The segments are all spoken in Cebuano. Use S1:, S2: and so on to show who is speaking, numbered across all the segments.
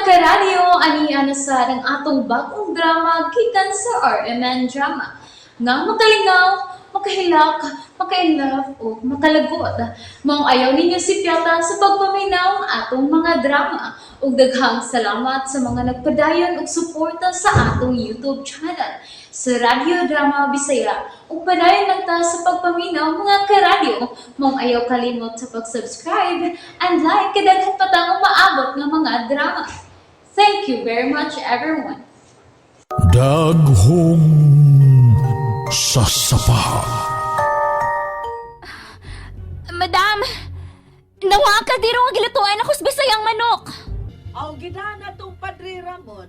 S1: Karadyo, ani na sa ang atong bagong drama gikan sa RMN Drama. Nga makalingaw, makahilak, maka-inlove o makalagot. Maong ayaw ninyo sipyata sa pagpaminaw ang atong mga drama. Ug daghang salamat sa mga nagpadayon og suporta sa atong YouTube channel sa Radyo Drama Bisaya. Ug padayon lang ta sa pagpaminaw, mga karadyo. Maong ayaw kalimot sa pag-subscribe and like kay daghan pa tang umaabot nga mga drama. Thank you very much, everyone.
S2: Daghong sasapa.
S3: Madam! Nawa ang kaldero nga gilutuan ako sa Bisayang manok.
S4: Aw gidana tong Padre Ramon.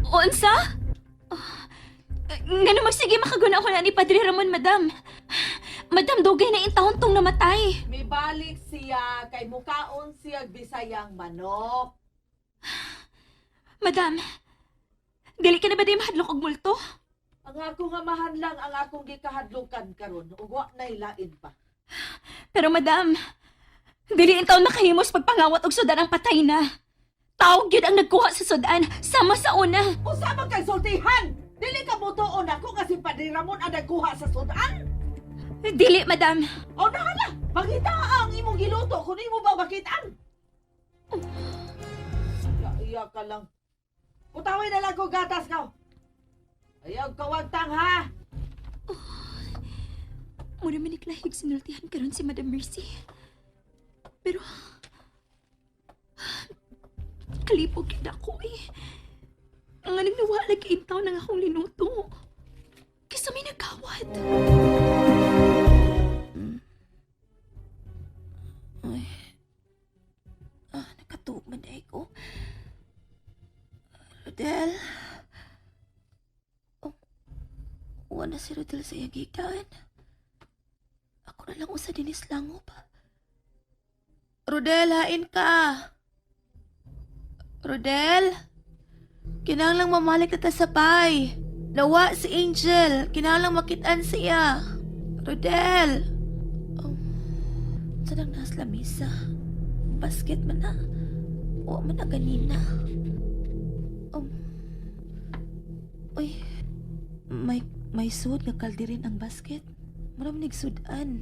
S3: Unsa? Ah, ngano magsige makaguna ko na ni Padre Ramon, madam. Madam, dugay na intahon tong namatay.
S4: Mibalik siya kay mukaon siya Bisayang manok.
S3: Madam, dili ka na ba di mahadlok og multo?
S4: Ang ako nga mahan lang ang akong gikahadlukan karon ug wa nay lain pa.
S3: Pero madam, dili intawon makahimos pagpangawat og sudan ang patay na. Tawag yun ang nagkuha sa sudan, sama sa una.
S4: Usa man kay sultihan. Dili ka motuon ako nga si Padre Ramon ang nagkuha sa sudan.
S3: Dili, madam.
S4: O nahala, pangita ang imong giluto kung imo ba makitaan. Ya, iya ka lang. Utawin na lang ko gatas ka. Ayaw kawagtang ha.
S3: Mura man iklahig sinultihan karon si Madam Mercy. Pero kalipog yun ako eh. Ang anong nawala kaintaw ng akong linuto. Kisa may nagkawat. Ay. Ah, nakatuog man dahil ko. Rodel. Oh, wala si Rodel sa iyang higdaan. Ako na lang usa dinis langop. Rodel, hain ka. Rodel? Kinahanglang mamalik na ta sa pay. Nawa si Angel. Kinahanglang makitaan siya. Rodel! Oh, saan ang nasa lamisa? Basket man na. Wa man na ganina. Uy, may sud nga kalderin ang basket. Maram nigsudan.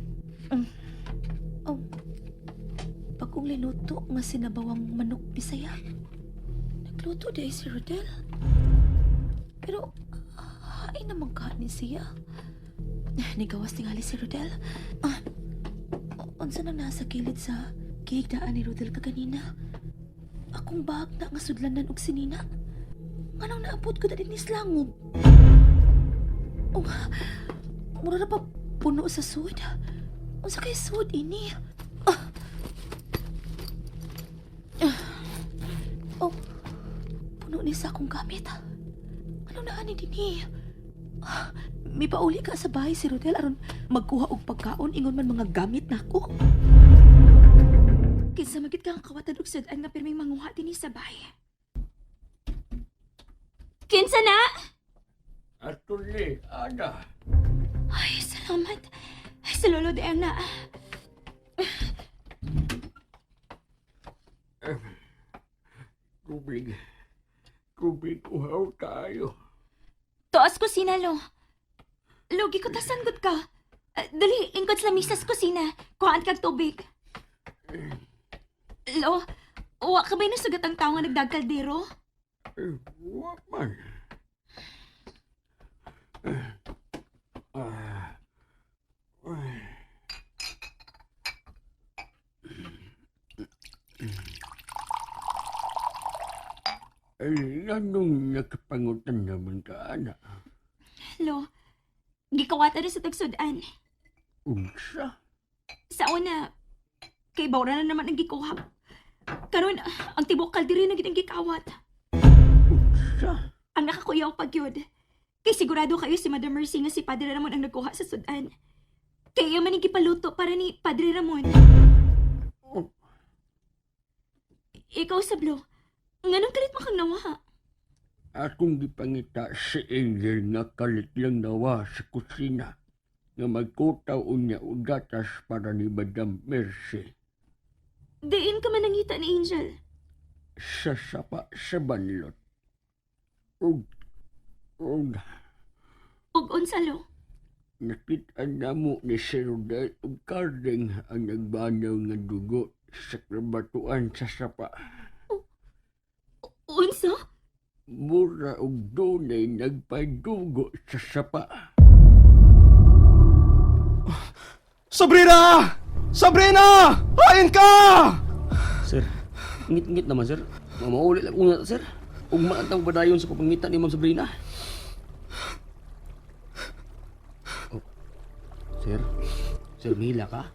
S3: Oh. Pagkong linuto nga sinabawang manok Bisaya. Nagluto di ay si Rodel. Pero ay naman kanin siya. Nigawas tingali si Rodel. Ah, unsa nang nasa kilid sa gihigdaan ni Rodel kaganina? Akong bag na nga sudlanan og sinina. Nganong naabot ko na din ni Slangob? Oh, mura na pa puno sa sud. Unsa kay sud ini? Ah. Ah. Oh, puno ni sa akong gamit. Ano na ani dinhi? Ah, may pauli ka sa bahay si Rodel aron magkuha og pagkaon ingon man mga gamit nako. Kinsa magit kang kawatan og sudan nga pirming manguha dinhi sa bahay. Kinsa na?
S5: Atuli, Ana.
S3: Ay, salamat. Ay, sa lolo di ang na.
S5: Tubig. Tubig, uhaw tayo.
S3: Tuas kusina, lo. Logi ko tasan gud ka. Ah, dali, lingkod sa lamisa sa kusina. Kuhaan kag tubig. Lo, wa ka ba'y nasugat ang tao nga nagdagkaldero?
S5: Eh, wa man. Ah. Ay. Ay, anong nakapangutan naman ka, Ana?
S3: Lo, gikawata rin sa tagsudan.
S5: Unsa?
S3: Sa una, kay Baura na naman ang gikuha. Karon, ang tibok kaldero na gid ang gikawat.
S5: Unsa?
S3: Ang nakakuyaw pag yun. Kay sigurado kayo si Madam Mercy nga si Padre Ramon ang nagkuha sa sudan. Kaya man ang gipaluto para ni Padre Ramon.
S5: Oh,
S3: Ikaw, Sablo, nganong kalit makang nawa?
S5: Akong gipangita si Angel nga kalit lang nawa sa kusina nga magkutaw unya og gatas para ni Madam Mercy.
S3: Diin ka man nangita ni Angel.
S5: sa sapa sa banlot. Ug, ug,
S2: Ug unsa lo?
S5: Nakita namo ni Sir Rodel ug Carding ang nagbanaw nga dugo sa krabatuan sa sapa.
S2: Unsa?
S5: Mura og dunay nagpadugo sa sapa.
S6: Sabrina! Sabrina! Hain ka!
S7: Sir, ngit-ngit naman sir. Mamauli lang una sir. Ugma ang padayon sa pagpangita ni Ma'am Sabrina. Oh. Sir, sir, mihila ka?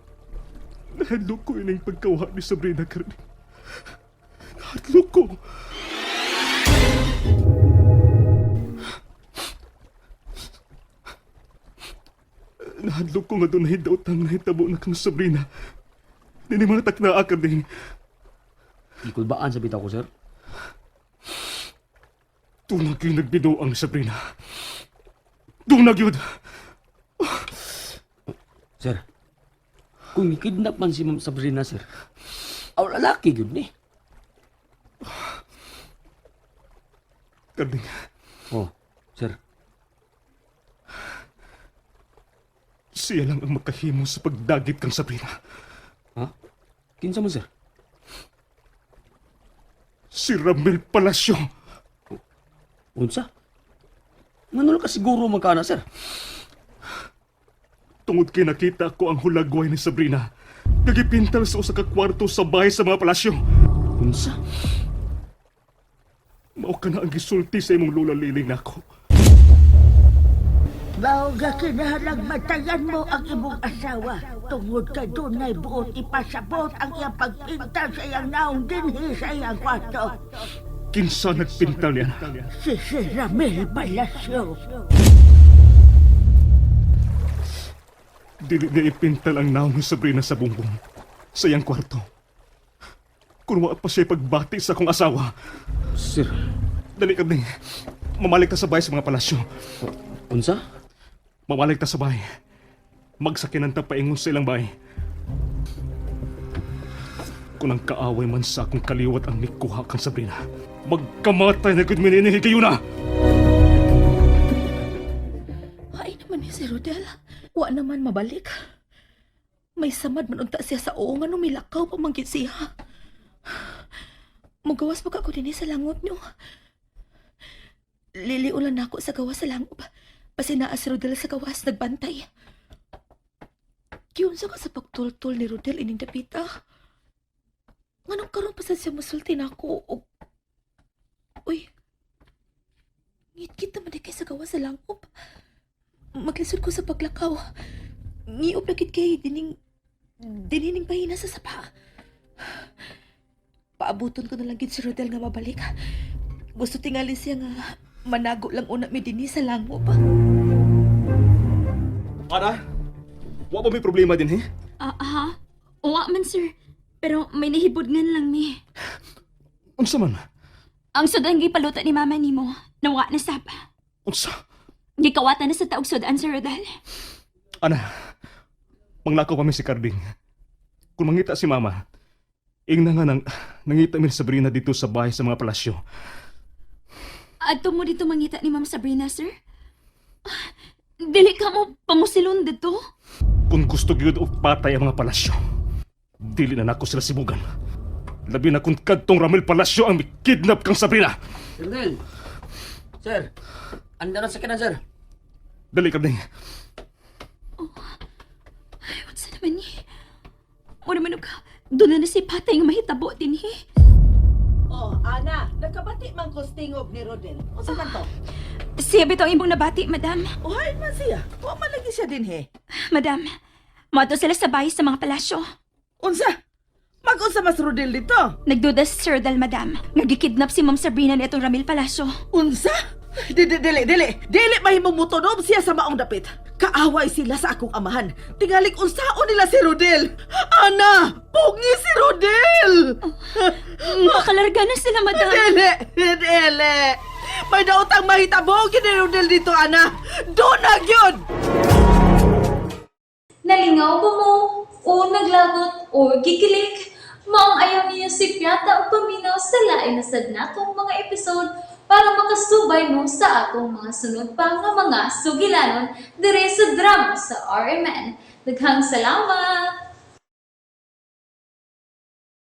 S6: Nahadlok ko ining pagkawa ni Sabrina Carding. Nahadlok ko. Nahadlok ko nga doon nahidawtang nahitabo na kang Sabrina. Dini mga taknaa, Carding.
S7: Ikulbaan sa bitaw ko, sir.
S6: Tunag yung nagbido ang Sabrina. Dunag yun!
S7: Sir, kung kidnap man si Ma'am Sabrina, sir, aw lalaki yun ni.
S6: Carding,
S7: Oh, sir,
S6: siya lang ang makahimo sa pagdagit kang Sabrina.
S7: ha? Kinsa man, sir?
S6: Si Ramil Palacio.
S7: Unsa? Ngano lang ka siguro magkana, sir?
S6: Tungod kay nakita ko ang hulagway ni Sabrina. Nagipintal sa usa ka kwarto sa bahay sa mga palasyo.
S7: Unsa?
S6: Mao ka na ang gisulti sa imong lola Liling nako.
S8: Mao ga kinahanglang matayan mo ang imong asawa tungod kay dunay buot ipasabot ang iyang pagpintal sa iyang naong dinhi sa iyang kwarto.
S6: Kinsa nagpintal niya?
S8: Si Sir Ramil Palacio.
S6: Dili niya ipintal ang naong ni Sabrina sa bumbong sa iyang kwarto. Kung wa pa siya pagbati sa akong asawa,
S7: Sir,
S6: dali ka ding. Mamalik ta sa bahay sa mga palasyo.
S7: unsa?
S6: Mamalik ta sa bahay. Magsakinan ta paingon sa ilang bahay. Kung ang kaaway man sa akong kaliwat ang nikuha kang Sabrina, magkamatay na gud mininihi kayo na!
S3: Ay naman ni si Rodel. Wa naman mabalik. May samad man unta siya sa oo nga numilakaw pa man gid siya. Mugawas pa ka ko dinhi sa langot nyo. Liliulan na ako sa gawas sa langob. Basta naa si Rodel sa gawas nagbantay. Giunsa ka sa pagtultol ni Rodel ining dapita. Nganong karon pa sad siya musulti nako og. Uy. Ngit-ngit naman di kay sa gawas sa langob. Maglisod ko sa paglakaw. Ngiob na gid kay dinining pahina sa sapa. Paabuton ko na lang gid si Rodel nga mabalik. Gusto tingali siya nga manago lang una mi dinhi sa langob.
S6: Ana, wa ba may problema din, he?
S2: Ah, ha? Wa man sir. Pero may nahibod ngan lang mi.
S6: Unsa man?
S2: Ang sudan gipaluto ni mama nimo, nawa na sab.
S6: Unsa?
S2: Gikawatan na sa taog sudan Sir Rodel.
S6: Ana, manglakaw pa mi si Carding. Kung mangita si Mama, ingna nga nang, nangita mi ni Sabrina dito sa bahay sa mga palasyo.
S2: Adto mo dito mangita ni Ma'am Sabrina, sir? Ah, dili ka mo pamusilon dito?
S6: Kung gusto gyud og patay ang mga palasyo, dili na nako sila sibugan. Labi na kung kadtong Ramil Palacio ang kidnap kang Sabrina.
S7: Sir Del! Sir, anda na sa kanan, sir.
S6: Dali Carding.
S2: Ay, unsa naman ni? Mura man og ka. Doon na na si patay nga mahitabo dinhi.
S4: Oh, Ana, nagkabati man ko stingog ni Rodel. Unsa man to?
S2: Siya bitaw ang imong nabati, madam.
S4: Oh, hain man siya. Wa man lagi siya dinhi.
S2: Madam, moadto sila sa bahay sa mga palasyo.
S4: Unsa? Mag-unsa mas Rodel dito?
S2: Nagduda si Sir Rodel, madam. Nga gikidnap si Ma'am Sabrina ni itong Ramil Palacio.
S4: Unsa? Dili, dili, dili. Dili mahimong mutunob siya sa maong dapit. Kaaway sila sa akong amahan. Tingalik unsaon nila si Rodel. Ana, pugi si Rodel.
S2: Makalarga na sila, madam.
S4: Dili, dili. May daotang mahitabo gid ni Rodel dito, Ana. Dunag yun.
S1: Nalingaw ba mo? O naglagot o gikilig? Maong ayaw niyo sipyata o paminaw sa lain na sad natong mga episode para makasubay mo sa atong mga sunod pa nga mga sugilanon dire sa drama sa RMN. Daghang salamat!